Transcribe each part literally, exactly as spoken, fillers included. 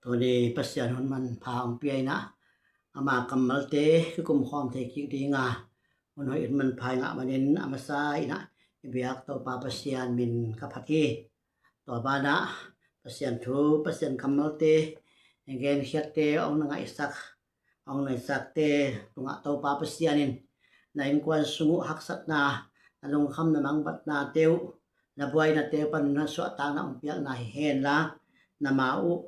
Tuni Pasian hun manpha hong pia in ah, ama kammalte kikum khawm thei kik ding a, hun hoih hun manpha i ngah manin a masa in ah i biak Topa Pasian min ka phat hi. Tua banah Pasian thu, Pasian kammalte, i genkhiatte hong na ngaihsak, hong na ngaihsakte tungah Topa Pasian in na innkuan sung uh haksatna, na lungkham na mangbatnate uh, na buainate uh pan na suahtakna hong piakna hi henla, na ma uh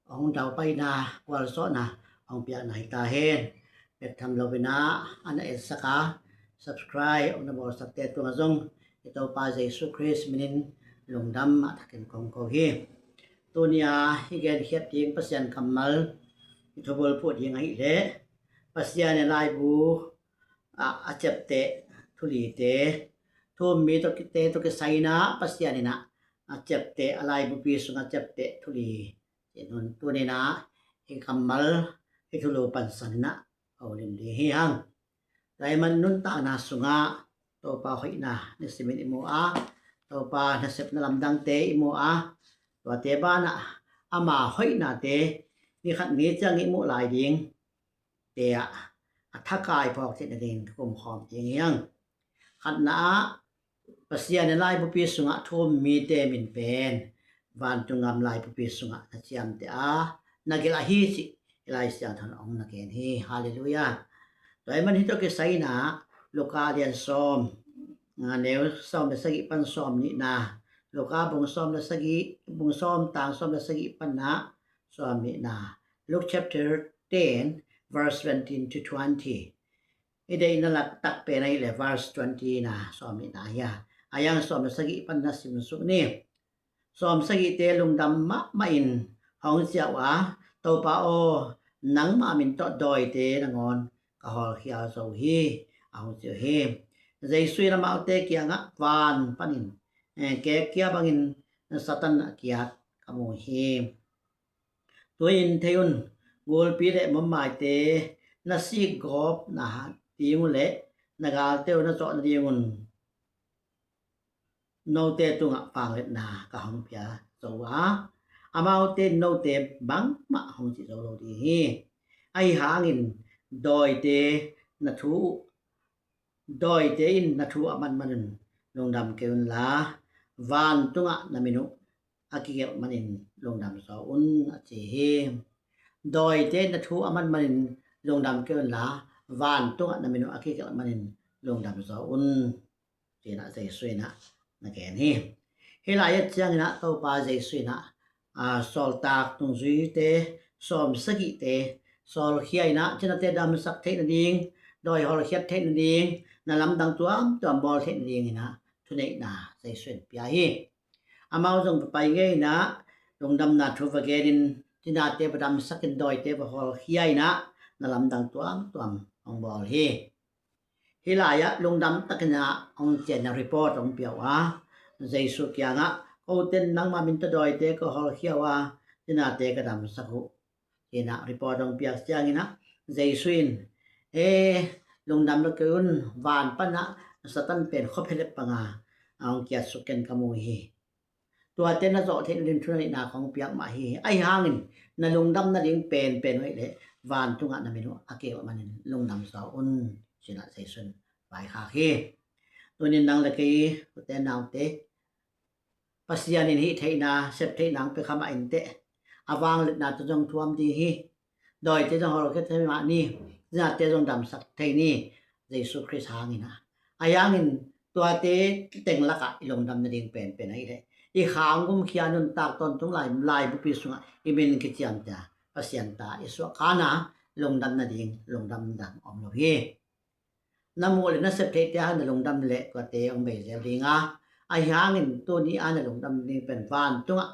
hong daupaina, gualzawhna hong piakna hi ta hen. Bek tham lo in ah a na etsak a, subscribe hong na bawlsakte tungah zong i Topa Jesu Khrist minin lungdam a thakin kong ko hi. Tuni a i genkhiat ding Pasian kammal i thubulphuh ding ahih leh Pasian i laibu a, a ciapteh thu lite, thu um mite tawh kisai in ah Pasian in ah a ciapteh, a laibupi sung a ciapteh thu li, tuni in ah i kammal i thulu pansan in ah holim ding hi hang. Tua ahih man nuntakna sungah Topa hoihna nisimin i mu a, Topa nasepna lamdangte i mu a, tuate banah ama hoihnate ni khat ni ciang i muh lai dingte ah a thakai phawk theihna dingin ka kum khawm ding hi hang. Khatna ah, Pasian i laibupi sungah thu um mite min pen vantung gam laibupi sungah na ciamteh a, na gelh ahi cih i Lai Siangtho in hong na gen hi. Halleluiah. Tua ahih man hih tawh kisai in ah Luka lian sawm, a neu sawm le sagih pan sawm nihna, Luka bung sawm le sagih, bung sawm tang sawm le sagih pan ah sawm nihna, Luke chapter ten, verse seventeen to twenty. I deihna laktak pen ahih leh verse twenty na sawm nihna hi a, a hiang sawm le sagih pan na simsuk ni. Sawm sagihte lungdam mahmah in hong ciah uh a, Topa aw, nangmah min tawh dawite nangawn ka hawlkhia zo hi, a hong ci uh hi. Jesu in amaute kiangah van panin, eh, kekkia bangin Satan a kiat ka mu hi. Tu-in thei un, gulpi le muanmaite na sikgawp nading uh le na galte uh na zawh nadingun note tungah vangliatna ka hong pia zo a, amaute in note bangmah hong cih zo lo ding hi. Ahi hangin dawite na thu uh, dawite in na thu a man manin lungdam kei unla, vantungah na min uh a kigelh manin lungdam zaw un, a ci hi. Dawite in na thu a man manin lungdam kei unla, vantungah na min uh a kigelh manin lungdam zaw un, ci-in ah Jesu in ah na gen hi. Hih lai-ah ciangin ah Topa Jesu in ah, aa, sawltak nungzuite sawm sagihte sawlkhia in ah cinate damsak theih nading, dawi hawlkhiat theih nading, na lamdang tuamtuam bawl theih nadingin ah thuneihna Jesu in pia hi. Amau zong va pai ngei in ah lungdamna thu va genin, cinate va damsakin, dawite va hawlkhia in ah na lamdang tuamtuam hong bawl hi. Hih lai-ah lungdam takin ah hong ciahna report hong pia uh a, Jesu kiangah, kote in nangmah min tawh dawite ka hawlkhia uh a, cinate ka damsak uh, ci-in ah report hong piak ciangin ah Jesu in, e, lungdam lo kei un, van panah Satan pen khuaphelep banga a hong kiatsuk ken ka mu hi. Tuate na zawh theih nading thuneihna kong piak mah hi. Ahi hangin na lungdam nading penpen uh ahih leh vantungah na min uh a kigelh manin lungdam zaw un, ci-in ah Jesu in vaikhak hi. Tunin nang le kei, ute naute, Pasian in hih theihna, sep theihna hong pia kha mah inteh, a vangliatna tawh zong thuam ding hi. Dawite zong hawlkhia thei mah ni, cinate zong damsak thei ni, Jesu Khrist hangin ah. Ahi hangin tuate teng lakah i lungdam nading penpen ahih leh i kha hong gumkhia nuntak tawntung lai, laibupi sungah i min kiciamteh a, Pasian ta i suahkhan a, lungdam nading lungdam dang om lo hi. Na muh le na sep theihte hang na lungdam leh tuate hong bei zel ding a, ahi hangin tuni a na lungdam ding pen vantungah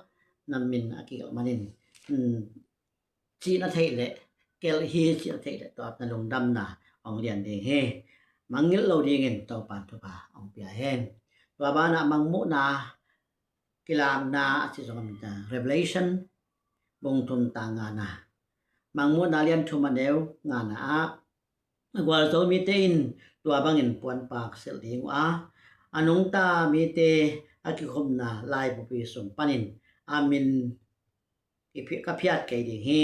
na min a kigelh manin, um, cihna theih leh, kelh hi cihna theih leh tua na lungdamna hong lian ding hi. Mangngilh lo dingin Topa in thupha hong pia hen. Tua banah Mangmuhna, Kilakna a cih zong om ta, Revelation bung thum tang ngana. Mangmuhna lian thum a neu ngana ah, a gualzo mite in tua bangin puanpak silh ding uh a, a nungta mite a kikhopna laibupi sung panin a min ka phiat kei ding hi.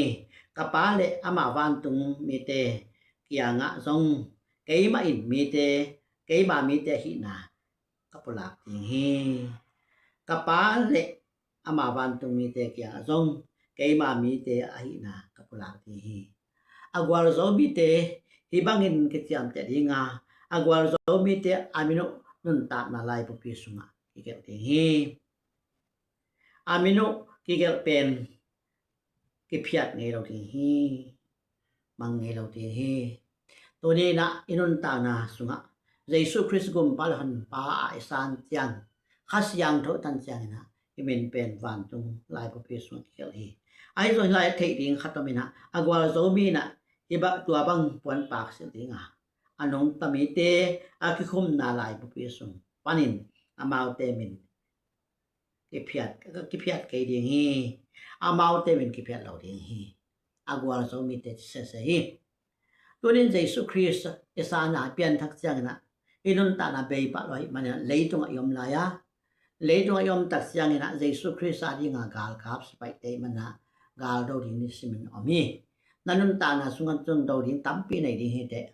Ka Pa le ama vantung mite kiangah zong keimah in mite, keima mite ahihna ka pulak ding hi. Ka Pa le ama vantung mite kiangah zong keima mite ahihna ka pulak ding hi. A gualzo mite hih bangin kiciamteh dinga, a gualzo mite a min uh nuntakna laibupi sungah kigelh ding hi. A min uh kigelh pen kiphiat ngei lo ding hi. Mang ngei lo ding hi. Tuni inah i nuntakna sungah Jesu Khrist gumpa le honpa a i san ciang, Kha Siangtho tan ciang inah i min pen vantung laibupi sungah kigelh hi. Ahi zong hih lai theih ding khat om inah, a gualzo mi inah hih bang, tua bang puanpak silh dinga, a nungta mite a kikhumna laibupi sung panin amaute min kiphiat, kiphiat kei ding hi. Amaute min kiphiat lo ding hi. A gualzo mite sese hi. Tunin Jesu Khrist i sana pianthak ciang inah i nuntakna bei pah lo ahih manin leitungah i om lai a, leitungah i om tak ciang inah Jesu Khrist a dinga galkap sipaihte i manah gal do ding ni simin om hi. Na nuntakna sungah zong do ding tampi nei ding hi teh.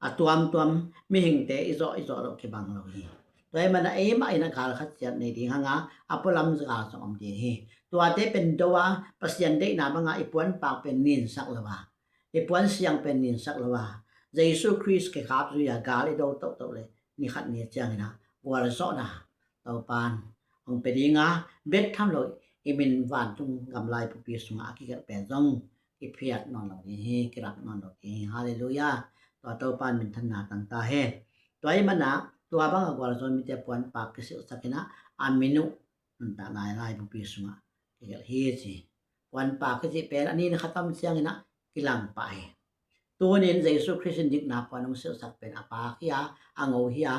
A tuamtuam mihingte i zawh i zawh loh kibang lo hi. Tua ahih manin eimah in a gal khat ciat nei ding hanga, a pualam gal zong om ding hi. Tuate pen do a, Pasian deihna banga i puanpak pen ninsak lo a, i puan siang pen ninsak lo a, Jesu Khrist kikap zui a gal i do tohtoh le ni khat ni ciang inah gualzawhna Topan hong pia dinga, bek tham lo i min vantung gam laibupi sungah a kigelh pen zong kiphiat nawn lo ding hi, kilak nawn lo ding hi. Halleluiah. Tua Topan minthanna tang ta hen. Tua ahih manin tua banga gualzo mite puanpak kisilhsak inah a min uh nuntakna laibupi sungah kigelh hi ci. Puanpak kici pen a nin khat om ciang inah kilang pah hi. Tunin Jesu Khrist in dikna puan hong silhsak pen a pak hi a, a ngo hi a,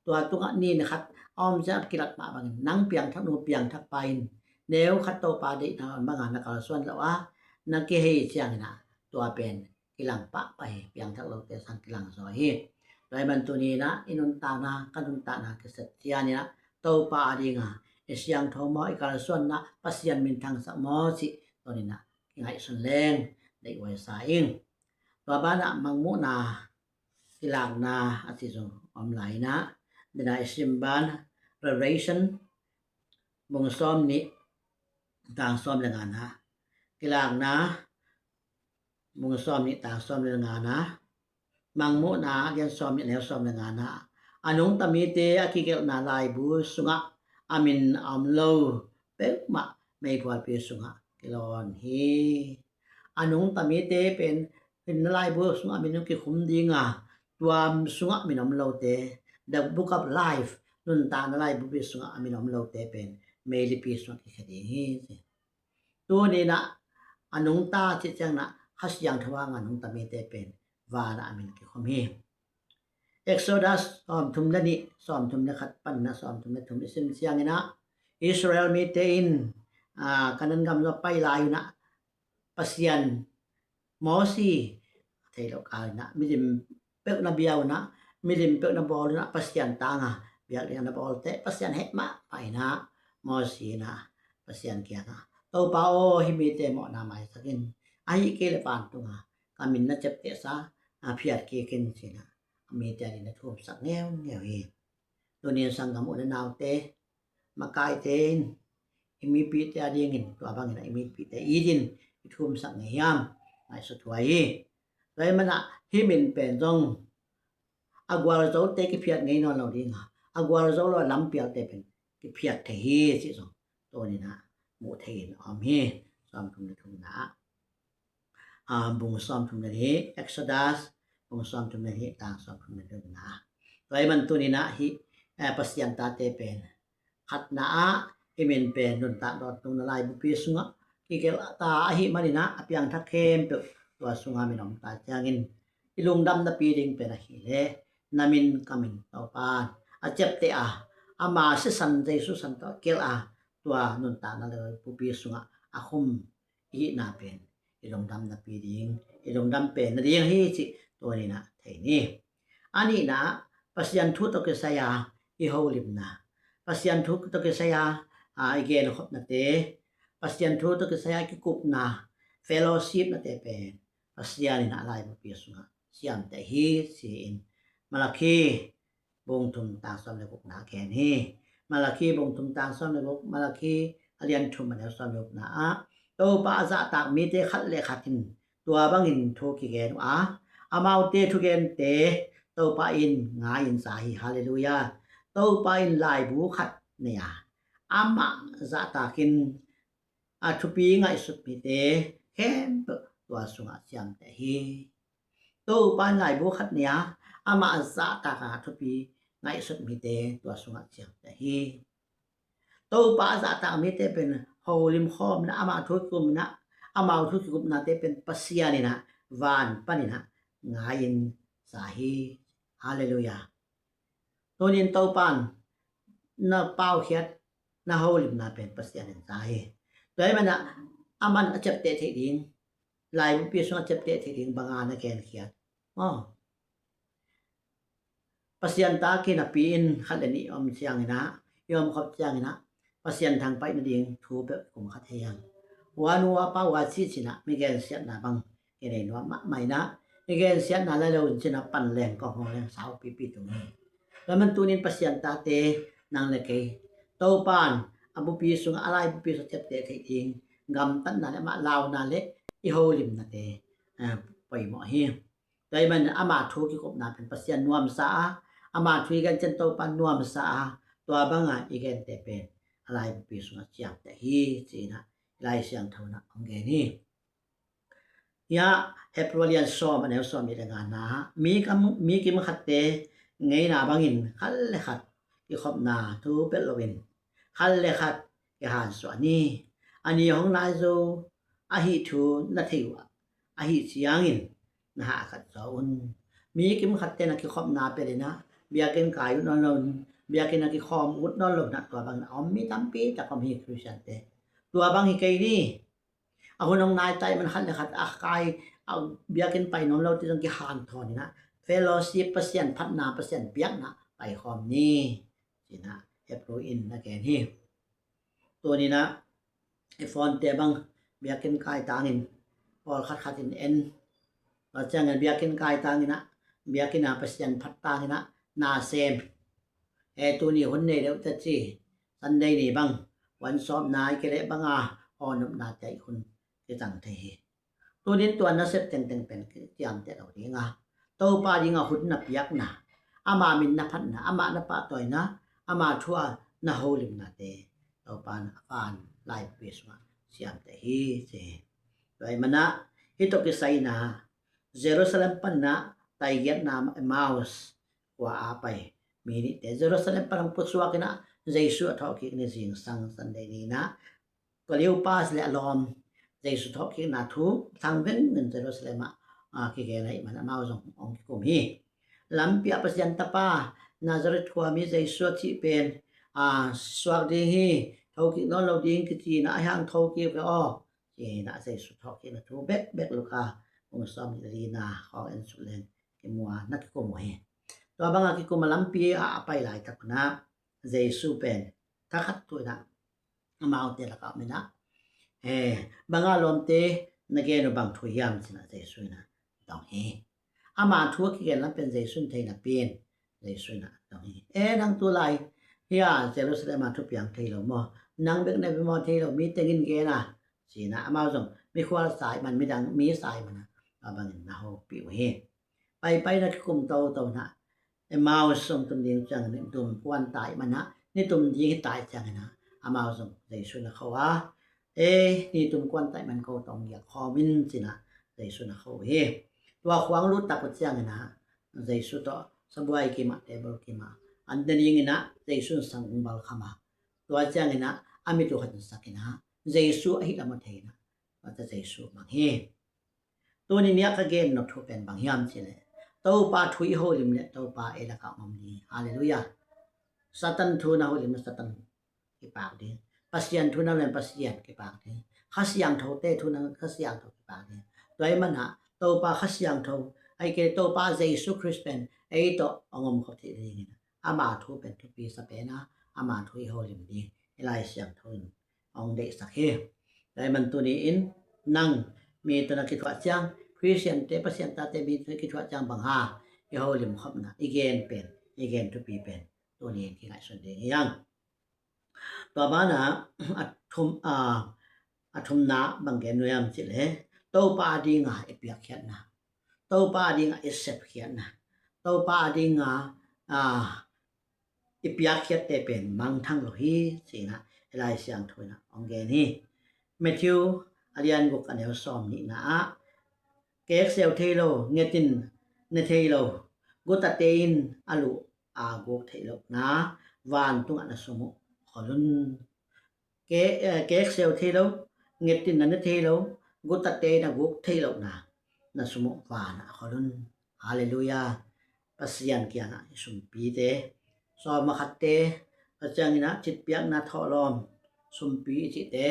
tua tungah nin khat a om ciang a kilat mah bangin, nang piangthak nu piangthak pa in neu khat Topa deihna banga na kalsuan lo a, na kihei ciang inah tua pen kilang pahpah hi, piangthak lote sang kilang zaw hi. Tua ahih manin tuni inah i nuntakna, ka nuntakna kisep ciang inah Topa a dinga i siangtho maw, i kalsuanna Pasian minthangsak maw cih tuni inah kingaihsun leng deihhuai sa ing. Tua banah Mangmuhna kilakna a ci zong om lai inah, dena i sim ban Revelation bung sawm nih tang sawm le ngana, kilakna bung sawm nih tang sawm le ngana, Mangmuhna a gen sawm nih neu sawm le ngana, a nungta mite a kigelhna laibu sungah a min a om lo peuhmah meiphualpi sungah kilawn hi. A nungta mite pen na laibu sungah min kikhum dinga, tua sungah min om lote, the book of life, nuntakna laibupi sungah a min om lote pen meilipi sungah kikhia ding hi. Tuni inah a nungta cih ciang inah Kha Siangtho hanga nungta mite pen vanah a min kikhum hi. Exodus sawmthum le nih, sawmthum le khat pan inah sawmthum le thum i sim ciang inah Israel mite in, aa, Kanaan gam zong pai lai un ah Pasian, Mosi, thei lo kal inah milim peuh na bia un ah, milim peuh na bawl un ah, Pasian tanga biak ding na bawl teh Pasian heh mahmah inah Mosi inah Pasian kiangah, Topa aw, hih mite mawhna maisak in, ahih kei leh vantunga ka min na ciaptehsa a phiat kik in ci inah a mite ading na thumsak ngeungeu hi. Tunin sanggam u le naute, makaite in i mipite adingin tua bangin i mipite it in i thumsak ngei hiam? Ngaihsut huai hi. Tua ahih manin hih min pen zong a gualzote kiphiat ngei nawn lo dinga, a gualzo lo a lampialte pen kiphiat thei hi cih zong tuni inah muh thei in a om hi. Sawmthum le thumna ah, aa, bung sawmthum le nih, Exodus bung sawmthum le nih tang sawmthum le thumna. Tua ahih manin tuni inah hih, eh, Pasian tate pen khatna ah i min pen nuntak dawtna laibupi sungah kigelh ta ahih manin ah a piangthak khempeuh tua sungah min om ta ciangin i lungdam napi ding pen ahih leh na min ka min Topa in a ciapteh a, ama sisan Jesu san tawh a kigelh a, tua nuntakna laibupi sungah a khum i hihna pen i lungdam napi ding, i lungdam pen nading ahi cih tuni inah thei ni. A nihna ah Pasian thu tawh kisai a i holimna, Pasian thu tawh kisai a, a, i genkhopnate, Pasian thu tawh kisai a kikupna, fellowship nate pen Pasian in a laibupi sungah siamte hi ci-in Malakhi bung thum tang sawm le gukna gen hi. Malakhi bung thum tang sawm le guk, Malakhi a lian thum a neu sawm le gukna ah Topa a zahtak mite khat le khat in tua bangin thu kigen uh a, amaute thugente Topa in ngai-in za hi. Halleluiah. Topa in laibu khat nei a, amah zahtakin a thupi ngaihsut mite khempeuh tua sungah siamte hi. Topa in laibu khat nei a, amah a zahtak a thupi ngaihsut mite tua sungah siamte hi. Topa a zahtak mite pen holim khawm in a, amah thu kikum in a, amau thu kikupnate pen Pasian in a, van pan in a ngai-in za hi. Halleluiah. Tunin Topa in na paukhiat, na holimna pen Pasian in za hi. Tua ahih manin a, aman a ciapteh theih ding, laibupi sung a ciapteh theih ding banga na genkhiat. Aw. Pasian ta kinapi in khat le nih i om ciangin a, i om khop ciangin a, Pasian thangpaih nading thu peuh kikum kha thei hiam? Hua nu hua pa hua ci ci-in a mi gensiatna bang kinei nuam mahmah in a, i gensiatna la lo in ci-in a pan leng kong hong leng saupipi tung hi. Tua man tunin Pasian tate nang le kei Topa in a bupi sungah, a laibupi sungah ciapteh theih ding gamtatna le amah launa le i holimnate, eh, poimawh hi. Tua ahih manin ama thu kikupna pen Pasian nuamsa a, ama thu i gen ciang Topa nuamsa a, tua banga i gente pen a laibupi sungah siamte hi ci-in a Lai Siangtho in a hong gen hi. Hiah Hebrew a lian sawm a neu sawm nih le ngana ah, mi kam, mi kim khatte ngeina bangin khat le khat kikhopna thu pelh loin khat le khat kihansuah ni. A ni hong nai zo ahih thu na thei uh ahih ciangin na hahkhat zaw un. Mi kim khatte na kikhopna pelh in a, biakinn kai ut nawn lo in, biakinn a kikhawm ut nawn lo in a, tua bangin a om mi tampi tak om hi Khristiante. Tua bang hi kei ni. A hun hong nai ta ahih man khat le khat a kai, a biakinn pai nuam lo te zong kihanthawn in a, fellowship, Pasian phatna, Pasian biakna paikhawm ni ci-in a Hebrew in na gen hi. Tunin a i phone te bang biakinn kai tangin pawlkhat khat in en. Tua ciangin biakinn kai tangin a, biakinn a Pasian phat tangin a, na sem. E, tuni hun nei deuh ta ci, Sunday ni bang, wan sawpna i kileh banga hawnopna te i hun kitang thei hi. Tunin tua nasep tengteng pen kiciamteh lo ding a, Topa dinga hun na piakna, ama min na phatna, amah na pahtawina, ama thu a na holimnate Topa in a van laibupi sungah siamte hi ci hi. Tua ahih manin a hih tawh kisai in a Jerusalem panin a taigiatna Emmaus khua a pai mi nihte Jerusalem pan hong pusuak in a Jesu a thawhkik ni zingsang Sunday ni in a Cleopas le a lawm Jesu thawhkikna thu sang vengin Jerusalem ah, a, kigen ahih man amau zong hong kikum hi. Lampi ah Pasian tapa Nazareth khuami Jesu a cih pen, a, suak ding hi, thokik nawn lo ding kici in a, ahi hang thokik ve aw ci-in a Jesu thawhkikna thu bekbek Luka bung sawm nih le lina khawng en suk leng kimu a na kikum uh hi. Tua banga kikum a lampi ah a pai laitak un a Jesu pen thakhat thu in a amaute lakah om in a, eh, bang a lawmte na gen uh bang thu hiam ci-in a Jesu in a dong hi. Ama thu a kigen lam pen Jesu in thei napi in Jesu in a dong hi. Eh, nang tulai hia Jerusalem ah thupiang thei lo maw? Nang bek na bia maw thei lo, mi tengin gen a ci-in a amau zong mikhual sa ahih man, midang mi sa ahih man a, a bangin na hopih uh hi. Paipai na kikum toto in a Emmaus hong tun ding ciangin nitum kuan ta ahih man a, nitum ding hi ta ahih ciangin a amau zong Jesu na kho a, e, nitum kuan ta ahih man ko tawh hong giak khawm in ci-in a Jesu na kho uh hi. Tua khua hong lut tak uh ciangin a Jesu tawh sabuai kim ah, table kim ah an ne ding in a Jesu in sang hong balkham a, tua ciangin a a mit uh khat in sak in a Jesu ahih lam a thei in a tua teh Jesu mang hi. Tuni ni a ka gen nop thu pen bang hiam cih leh Topa thu i holim leh Topa ei lakah om ding hi. Halleluiah. Satan thu na holim leh Satan kipak ding. Pasian thu na holim leh Pasian kipak ding. Kha Siangthote thu na, Kha Siangtho kipak ding. Tua ahih man a Topa Kha Siangtho, ahih kei leh Topa Jesu Khrist pen ei tawh hong om khop theih ding in a, ama thu pen thupi sa pen a, ama thu i holim ding i Lai Siangtho in hong deihsak hi. Tua ahih man tuni-in nang mi tawh na kithuah ciang, Khristiante, Pasian tate mi tawh na kithuah ciang bang ha, i holim khopna, i gen pen, i gen thupi pen tuni-in kingaihsun ding hi hang. Tua banah a thum, a, a thumna bang gen nuam cih leh Topa a dinga i piakkhiatna, Topa a dinga i sepkhiatna, Topa a dinga, a, i piakkhiatte pen mangthang lo hi, ci-in ah i Lai Siangtho in ah hong gen hi. Matthew a lian guk a neu sawm nihna ah, kekseu thei lo, nget in ne thei lo, gutate in a luh a guk theih lohna, vantungah na sum uh khol un. Ke, eh, kekseu thei lo, nget in na ne thei lo, gutate in a guk theih lohna, na sum uh vanah khol un. Halleluiah. Pasian kiangah i sumpite, sawm a khatte, tua ciangin ah citpiakna thawhlawm sumpi i cihte,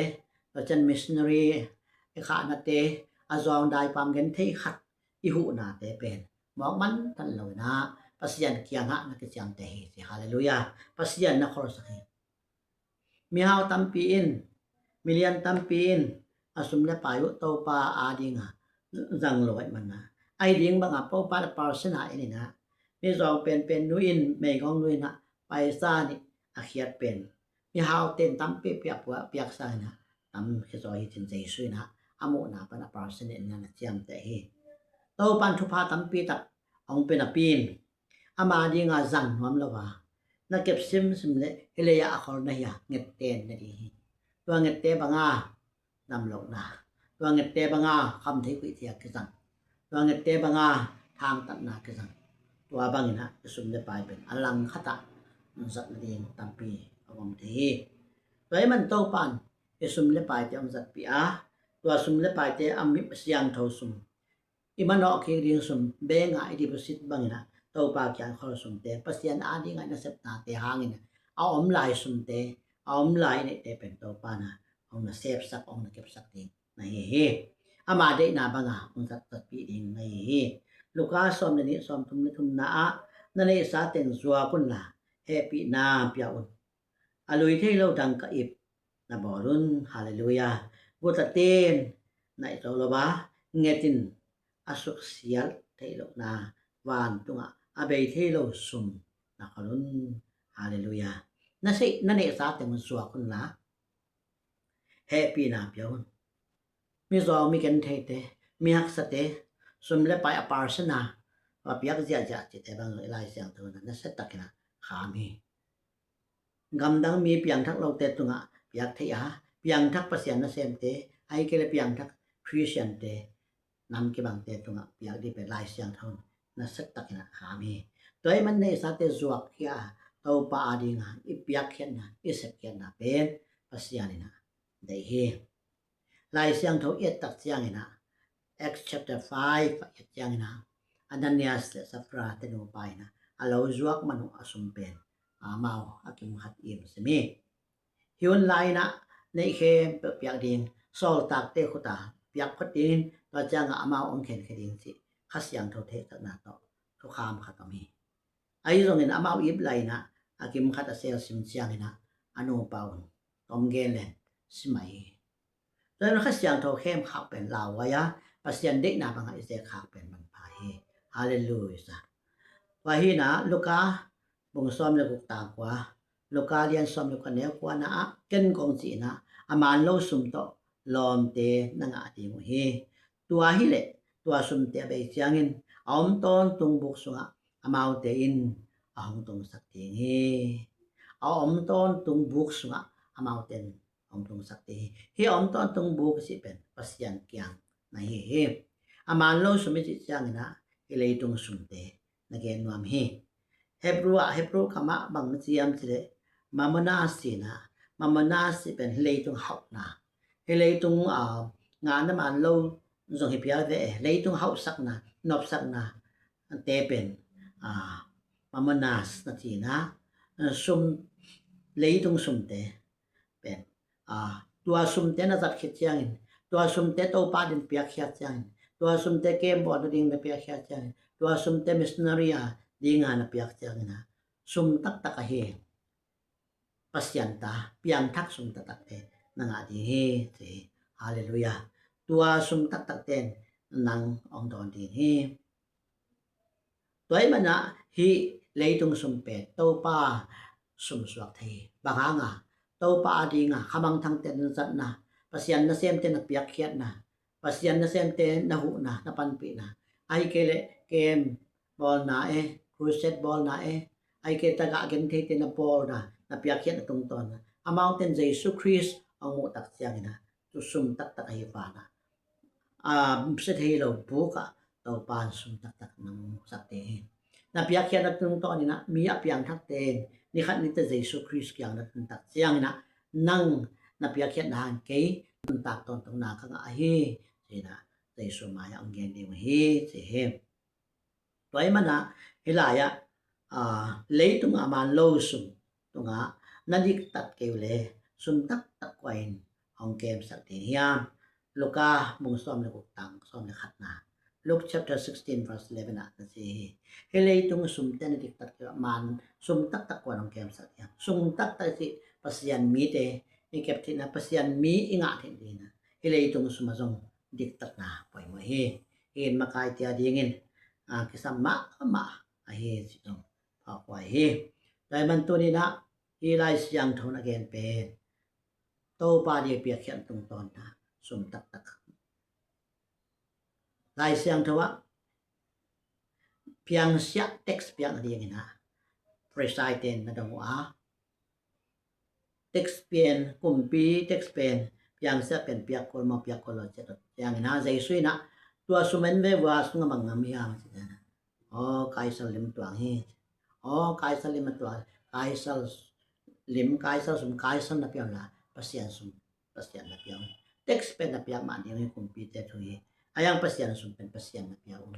tua ciang missionary i khahnate, a zawng daipam genthei khat i huhnate pen mawk mantan lo in ah Pasian kiangah na kiciamteh hi, ci. Halleluiah. Pasian na kholsak hi. Mihau tampi in, milian tampi in a sum le pai uh Topa a dinga zang lo ahih manin ah, ahi ding banga Topa na percent a en in ah, mizawng penpen nu in, meigong nu in ah paisa nih a khiat pen mihaute in tampi piak, piak sangin ah tam khizaw hi, ci-in Jesu in ah a muhna pan a percent en in ah na ciamteh hi. Topa in thupha tampi tak hong pia napi in, ama dinga zang nuam lo a, na kep simsim leh hih lei-ah a khol na hi a, ngette in ne ding hi. Tua ngette banga damlohna, tua ngette banga khamtheih khuittheih a kizang, tua ngette banga thangtatna kizang. Tua bangin ah i sum le pai pen a langkhat ah zat nading tampi a om thei hi. Tua ahih man Topa in i sum le paite hong zatpih a, tua sum le paite a mi siangtho sum, i manawh kik ding sum, bank ah i deposit bangin ah Topa kiang khol sumte, Pasian a dinga i nasepnate hangin ah a om lai sumte, a om lai i neihte pen Topa in ah hong na sepsak, hong na kepsak ding na hi hi. Ama deihna banga hong zat, zatpih ding na hi hi. Luka sawm le nih, sawm thum le thumna ah, na neihsa teng zuak unla, hehpihna pia un. A lui thei lo dangka ip na bawl un. Halleluiah. Gutate in naih zo lo a, nget in a suksial theih lohna, vantungah a bei thei lo sum na khol un. Halleluiah. Na sei, na neihsa teng zuak unla, hehpihna pia un. Mizawng, mi gentheite, mi haksate sum le pai a percent a va piak ziahziah cihte bang zong i Lai Siangtho in ah nasiatakin ah kham hi. Gamdang mi piangthak lote tungah piak thei a, piangthak Pasian nasemte, ahih kei leh piangthak Khristiante, nam kibangte tungah piak ding pen Lai Siangtho in nasiatakin ah kham hi. Tua ahih man neihsate zuakkhia a, Topa a dinga i piakkhiatna, i sepkhiatna pen Pasian in ah deih hi. Lai Siangtho i et tak ciangin ah, Acts chapter five a et ciangin ah, Ananias le Safira te nupa in ah a lo zuak man uh a sum pen amau a kim khat im sim hi. Hi hun lai in ah neih khempeuh piak ding, sawltakte khut ah piak phot dingin, tua ciangah amau hong khenkhia ding cih Kha Siangtho theihsakna tawh thukham khat om hi. Ahi zongin amau ip lai in ah a kim khat a selsim ciangin ah a nupa un tom gen leng sim ahi hi. Tua in Kha Siangtho khemkhak pen lauhuai a, Pasian deihna bangah i zekkhak pen manpha hi. Halleluiah. Tua hi in ah Luka bung sawm le guk, tang kua, Luka lian sawm le kua, neu kuana ah, ken kong cih in ah, a man lo sum tawh lawmte na ngah ding uh hi. Tua hi leh tua sumte a bei ciangin a om tawntung buk sungah amaute in a hong tungsak ding hi. A om tawntung buk sungah amaute in a hong tungsak ding hi. Hih a om tawntung buk i cih pen Pasian kiang na hi hi. A man lo sum i cih ciangin ah hih leitung sumte na gen nuam hi. Hebrew ah, Hebrew kamah bang na ci hiam cih leh mamona ci in ah, mamona cih pen hih leitung hauhna, hih leitung, ah, ngahna man lo zong hi phial ve, leitung hauhsakna, nopsakna te pen, ah, mamonas na ci in ah, sum, leitung sumte pen, ah, tua sumte na zat khit ciangin, tua sumte Topa ading piakkhiat ciangin, tua sumte camp bawl nading na piakkhiat ciangin, tua sumte missionary a dinga na piak ciangin ah, sum taktak ahi, Pasian ta piangthak sum taktakte na ngah ding hi, ci hi. Halleluiah. Tua sum taktak ten nang hong dawn ding hi. Tua ahih manin ah hih leitung sum pen Topa sum suak thei hi. Bang hang a? Topa a ding a khamangthangte na zatna, Pasian nasemte na piakkhiatna, Pasian nasemte na huhna, na panpihna, ahih kei leh kem bawlna e, crusade bawlna e, ahih kei leh tagah gentheite na bawlna, na piakkhiatna tungtawn a, amaute in Jesu Khrist hong muh tak ciangin ah tua sum taktak ahi vanah a sia thei lo buk ah Topa in sum taktak nang musak ding hi. Na piakkhiatna tungtawnin ah mi a piangthakte in nikhat nite Jesu Khrist kiang na tun tak ciangin ah nang na piakkhiatna hang kei nuntak tawntungna ka ngah ahi, ci-in ah Jesu mai-ah hong gen ding uh hi, ci hi. Tua ahih manin ah hih lai-ah, aa, leitung a man lo sum tungah na diktat kei uh leh sum taktak kua in hong kemsak ding hiam? Luka bung sawm le guk tang sawm le khatna, Luke chapter sixteen verse eleven ah na ci hi. Hih leitung sumte na diktat kei uh leh man sum taktak kua in hong kemsak ding hiam? Sum taktak i cih Pasian mite i kep theihna, Pasian mi i ngah theih dingin ah hih leitung sum ah zong diktatna poimawh hi. Hih in makaite a dingin, aa, kisam mahmah ahi cih zong phawk huai hi. Tua ahih manin tuni-in ah hih Lai Siangtho na gen pen Topa ading piakkhiat tungtawn a sum taktak. Lai Siangtho ah piangsiah tax piak nadingin ah Pharisee-te in na dong uh a, tax pen, kumpi tax pen, piangsiah pen piak kul maw, piak kul lo ci-a dot ciangin ah Jesu in ah tua sum en ve vua, sum a bang ngam hiam, ci-a dot. Aw, Kaisar lim tuang hi. Aw, Kaisar lim a tuang. Kaisar lim, Kaisar sum Kaisar na pia un la, Pasian sum Pasian na pia un. Tax pen na piak mah ding hi, kumpite thu hi. A yang Pasian sum pen Pasian na pia un.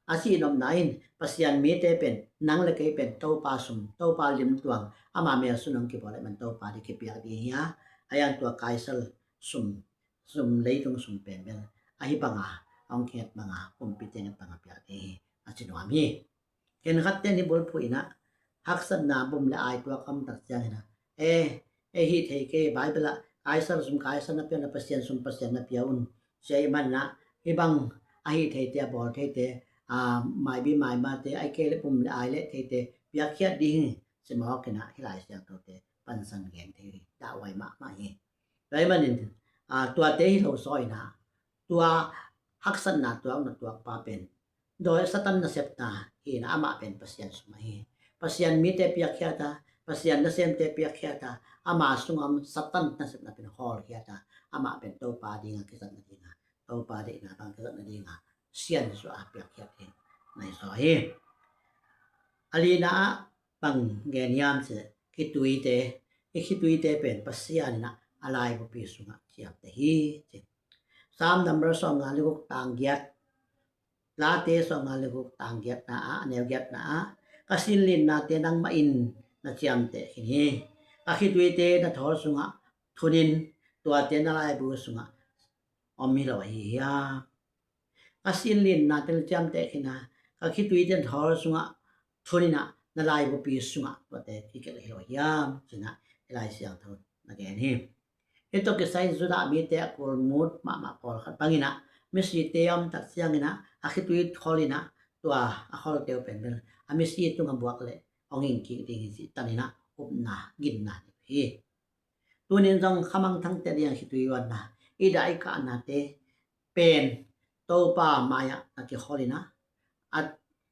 A cih nopna in Pasian mite pen nang le kei pen Topa sum, Topa lim tuang, ama mel sum hong kibawl ahih manin Topa ading kipiak ding hi a, a yang tua Kaisar sum, sum, leitung sum pen bel ahi banga, hong khet banga, kumpite nget banga piak ding hi, a ci nuam hi. Khenkhatte in hih bulphuh in ah haksatna bum le ai tuak a om tak ciangin ah, e, e, hih thei kei, Bible ah Kaisar sum Kaisar na pia un la, Pasian sum Pasian na pia un, ci ahih manin ah hih bang a hih theite, a bawl theite, a, maibi maimate, ahih kei leh bum le ai le theite piakkhiat ding hi, ci mawk in ah hih Lai Siangthote pansan gen thei hi, dahhuai mahmah hi. Tua ahih manin, a, tuate hi lo zaw in ah tua haksatna tuak na tuakpa pen dawi Satan nasepna hi in ah amah pen Pasian sum ahi hi. Pasian mite piakkhiat a, Pasian nasemte piakkhiat a, ama sung a om Satan nasepna pen hawlkhiat a, amah pen Topa dinga kizat nadinga, Topa deihna bang kizat nadinga siansuah a piakkhiat hi, nai zaw hi. A lina ah bang gen hiam cih leh khituite, i khituite pen Pasian in ah a laibupi sungah ciamteh hi, ci. Psalm number sawmnga le guk tang giat, Late sawmnga le guk tang giatna ah, a neu giatna ah, ka sin linnate nangmah in na ciamteh khin hi. Ka khituite na thawl sungah thunin, tuate na laibu sungah om hi lo ahi hiam? Ka sin linnate na ciamteh khin a, ka khituite na thawl sungah thunin ah na laibupi sungah tuate kigelh hi lo hiam, ci-in ah hih Lai Siangtho na gen hi. Hih tawh kisai Judah mite a kulmut mahmah pawlkhat bangin ah misite a om tak ciangin ah a khitui khol in ah tua a kholte uh pen bel a misi tungah buak leh hong hing kik ding hi cih tanin ah upna ginna nei hi. Tunin zong khamangthangte ading a khitui luanna, i dah i kahnate pen Topa mai-ah na kikhol in ah, a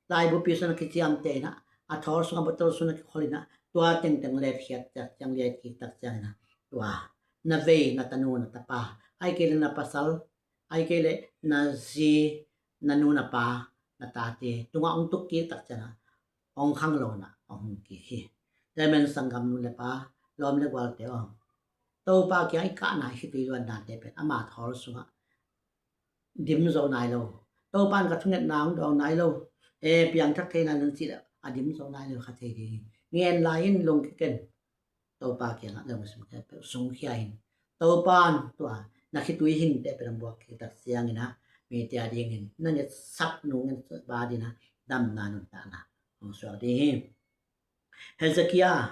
laibupi sung na kiciamteh in ah, a thawl sung a botol sung na kikhol in ah, tua tengteng letkhiat tak ciang, letkik tak ciangin ah, tua na vei, na tanu, na tapa, ahih kei leh na pasal, ahih kei leh na zi, na nu, na pa, na tate tungah hong tuk kik tak ciangin ah hong khanglo in ah hong hing kik hi. Tua ahih manin sanggam nu le pa, lawm le gualte aw, Topa kiang i kahna, i khitui luannate pen ama thawl sungah dim zo nai lo. Topa in ka thungetna hong dawng nai lo, e, piangthak thei nai lo cih leh a dim zo nai lo kha thei ding hi. Ngen lai in lung kiken, Topa kiangah lungsim khempeuh sungkhia in. Topa in tua na khitui hingte pen hong buak kik tak ciangin ah mite adingin na ngetsak nu, ngetsak pa adingin ah damna, nuntakna hong suak ding hi. Hezekiah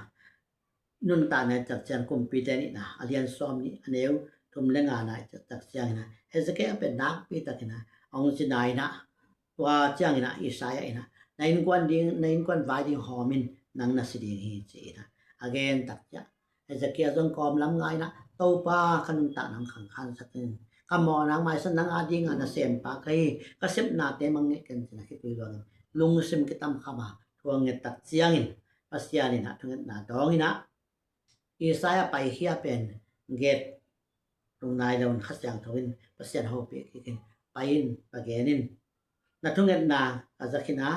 nuntakna i et tak ciang, Kumpite Nihna a lian sawmnih, a neu thum le nga na i cih tak ciangin ah Hezekiah pen nakpi takin ah hong ci na in ah, tua ciangin ah Isaiah in ah na innkuan ding, na innkuan vai ding hawm in nang na si ding hi ci in ah a gen tak ciang Hezekiah zong kawm lam nga in ah Topa ka nuntakna hong khangkhansak in, ka mawhna hong maisak, nang a ding a nasempa ka hi, ka sepnate mangngilh ken ci in ah khitui luangin lungsim kitam kham a thu a nget tak ciangin Pasian in ah thungetna dawng in ah Isaiah paikhia pen gate lung nai lo in Kha Siangtho in Pasian hopih kik in, pai in, va gen in, na thungetna ka za khin a,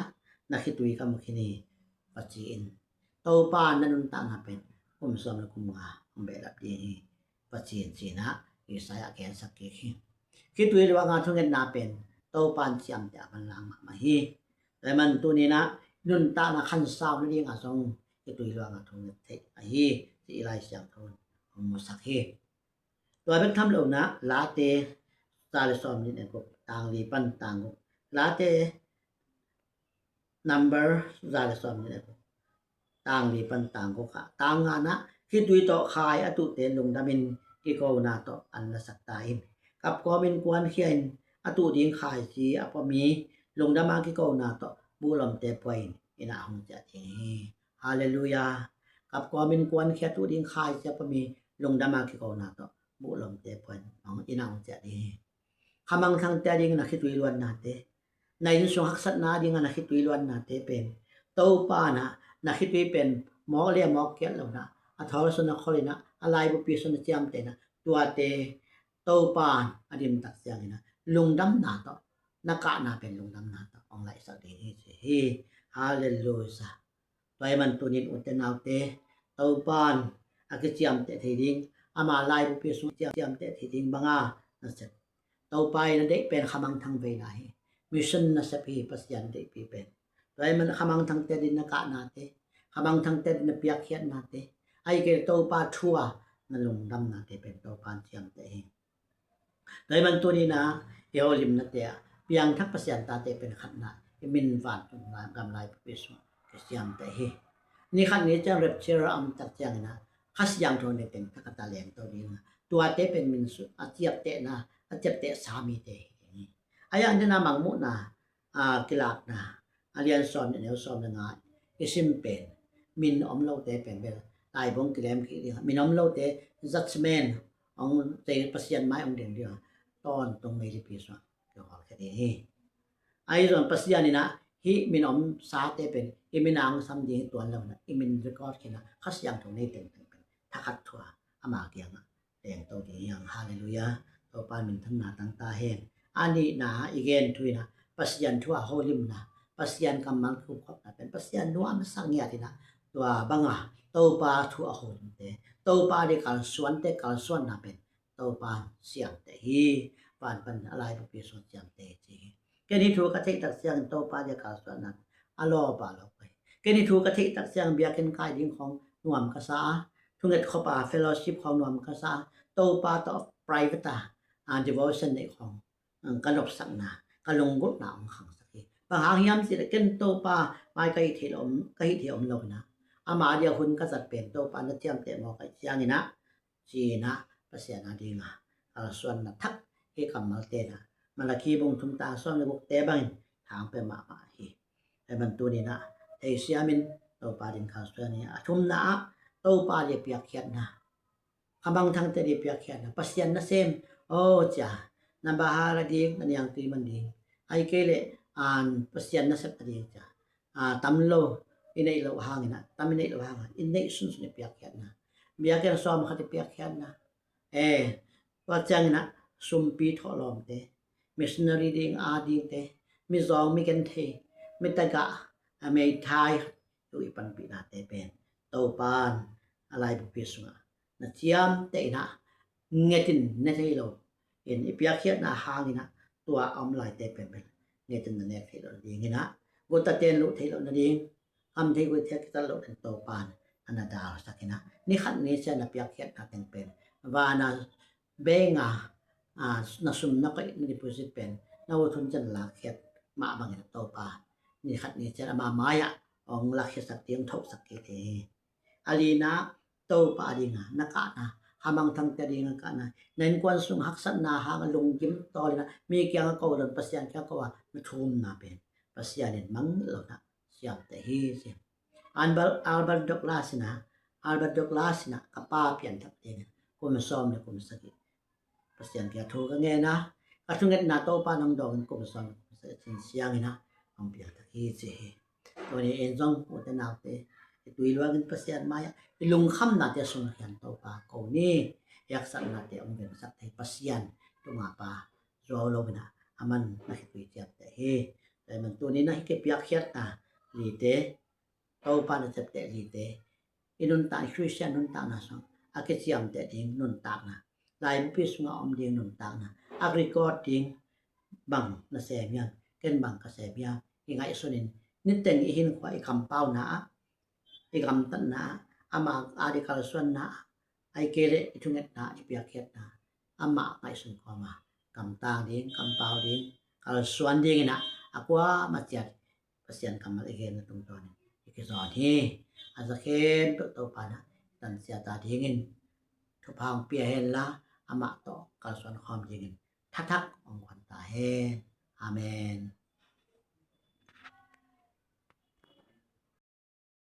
na khitui ka mu khin hi, va ci in. Topa na nuntakna pen kum sawm le kum nga hong behlap ding hi, va ci in ci in ah Isaiah a gensak kik hi. Khitui luang a thungetna pen Topa in ciamteh a manlang mahmah hi. Tua ahih man tuni in ah nuntakna khansau nading a zong khitui luang a thunget theih ahi ci i Lai Siangtho in hong musak hi. Tua bek tham lo in ah Late za le sawmnih le guk, tang li pan tang guk. Late number za le sawmnih le guk, tang li pan tang guk ah, tang nga in ah khitui tawh khai a tuhte lungdam in kikona tawh an lasak ta in. Kapkawm innkuan khia in a tuh ding khaici a pua mi lungdam a kikona tawh buhlomte pua in, in ah hong ciah ding hi. Halleluiah. Kapkawm innkuan khia a tuh ding khaici a pua mi lungdam a kikona tawh buhlomte pua in, in ah hong ciah ding hi. Khamangthangte a dingin a khitui luannate, na innsung haksatna a dingin a khitui luannate pen Topa in ah na khitui pen mawk le mawk kiat lo in ah a thawl sung a khol in ah a laibupi sung a ciamteh in ah tuate Topa in a dim tak ciangin ah lungdamna tawh na kahna pen lungdamna tawh hong laihsak ding hi ci hi. Halleluiah. Tua ahih man tunin ute naute, Topa in a kiciamteh thei ding, ama laibupi sung ciamteh thei ding banga nasep. Topa in a deih pen khamangthang veina hi. Mission nasep hi, Pasian deihpi pen. Tua ahih man khamangthangte din na kahnate, khamangthangte din na piakkhiatnate, ahih kei leh Topa thu a na lungdamnate pen Topa in ciamteh hi. Tua ahih man tuni in ah i holimnate ah piangthak Pasian tate pen khat in ah i min vantung gam laibupi sungah kiciamteh hi. Ni khat ni ciang rapture a om tak ciangin ah Kha Siangtho in teng thak a ta lengto ding a, tuate pen min sut a ciaptehna, a ciaptehsa mite hi ding hi. A yang ding a Mangmuhna a kilakna a lian sawm le neu, sawm le nga i sim pen min om lote pen bel laibung kilem kik ding a, min om lote judgment hong tei, Pasian mai hong ding ding a, tawntung meilipi sungah kihawlkhia ding hi. Ahi zong Pasian in ah hih min omsate pen i min a hong sam ding hi tuan lo in ah i min record khin a, Kha Siangtho nei tengteng pen thakhat thu a ama kiangah lengto ding hi hang. Halleluiah. Topa minthanna tang ta hen. A nihna i gen thu in ah Pasian thu a holimna, Pasian kammal kikupkhopna pen Pasian nuam a sak ngiat in ah tua banga Topa thu a holimte, Topa ding kalsuante kalsuanna pen Topa in ciamteh hi. Van pan a laibupi sung ciamteh hi ci hi. Ken hih thu ka theih tak ciangin Topa ding kalsuanna a lawp a lawp hi. Ken hih thu ka theih tak ciangin biakinn kai ding khawng nuam ka sa a, thunget khop a fellowship khawng nuam ka sa a, Topa tawh private a, a devotion neih khawng, um, ka nopsakna, ka lunggulhna hong khangsak hi. Bang hang hiam cih leh ken Topa mai ka hih theih lo, ka hih theih om lo in ah ama dia hun ka zat pen Topa na ciamteh mawk ahih ciangin ah ci in ah Pasian a ding a kalsuanna thak hi. Kammalte in ah Malakhi bung thum tang sawm le gukte bangin thang pia mahmah hi. Ahih man tuni in ah theisiam in Topa ding kalsuan hi. A thumna ah Topa ding piakkhiatna, khamangthangte ding piakkhiatna, Pasian nasem, aw cia, na bahal a ding, na niangtui man ding, ahih kei leh an Pasian nasep a ding cia, a, tam lo i neih loh hangin ah, tam i neih loh hangin ah i neih sunsun i piakkhiatna, biakinn sawm khat i piakkhiatna, e, tua ciangin ah sumpi thawhlawmte, missionary ding a dingte, mizawng, migenthei, mitagah, a, meithai, tu i panpihnate pen Topa in a laibupi sungah na ciamteh in ah ngetin ne thei lo in i piakkhiatna hangin ah tua a om laite pen pen ngetin na nek theih loh nading in ah, guta ten luh theih loh nading, kham thei guai thei kital loh ding Topa in a na dalsak in ah ni khat ni sia na piakkhiatna teng pen vana bank a, a, na sum na koih na deposit pen na ut hun ciang lakkhiat mah bangin Topa ni khat ni ciang ama mai-ah hong lakkhiatsak ding, thohsak kik thei hi. A lina, Topa dinga na kahna a mangthangte ding a kahna, na innkuan sung haksatna hang a lunggim tawl in ah mi kiang a ko lo in Pasian kiang a ko a na thumna pen Pasian in mang lo in ah siamteh hi ci. Albert, Albert Douglas in ah, Albert Douglas in ah ka pa pianthak ding in kum sawm le kum sagih Pasian kiang thu ka ngen a, ka thungetna Topa nang dawng in kum sawm le kum sagih cin siang in ah hong piangthak hi ci hi. Tuni in zong ute naute, i tui luang in Pasian mai-ah i lungkhamnate sung khian Topa ko ni. I haksatnate hong vensak thei Pasian, tuma pa zuau lo in ah a man na khitui ciapteh hi. Tua ahih man tuni in ah hih kipiakkhiatna lite, Topa na ciapteh lite, i nuntak, i Khristian nuntakna sung a kiciamteh ding nuntakna, laibupi sungah om ding nuntakna, a record ding bang na sem hiam, ken bang ka sem hiam, i ngaihsun in niteng i hinkhua, i kampauna ah, i gamtatna ah, amah a di kalsuanna ah, ahih kei leh i thungetna, i piakkhiatna amah ngaihsun kawm a gamtang ding, kampau ding, kalsuan ding in ah a kuamah ciat Pasian kammal i genna tungtawn in i kizawn hi. A za khempeuh Topa in ah tansia ta dingin thupha hong pia hen la, amah tawh kalsuan khawm dingin thathak hong guan ta hen. Amen.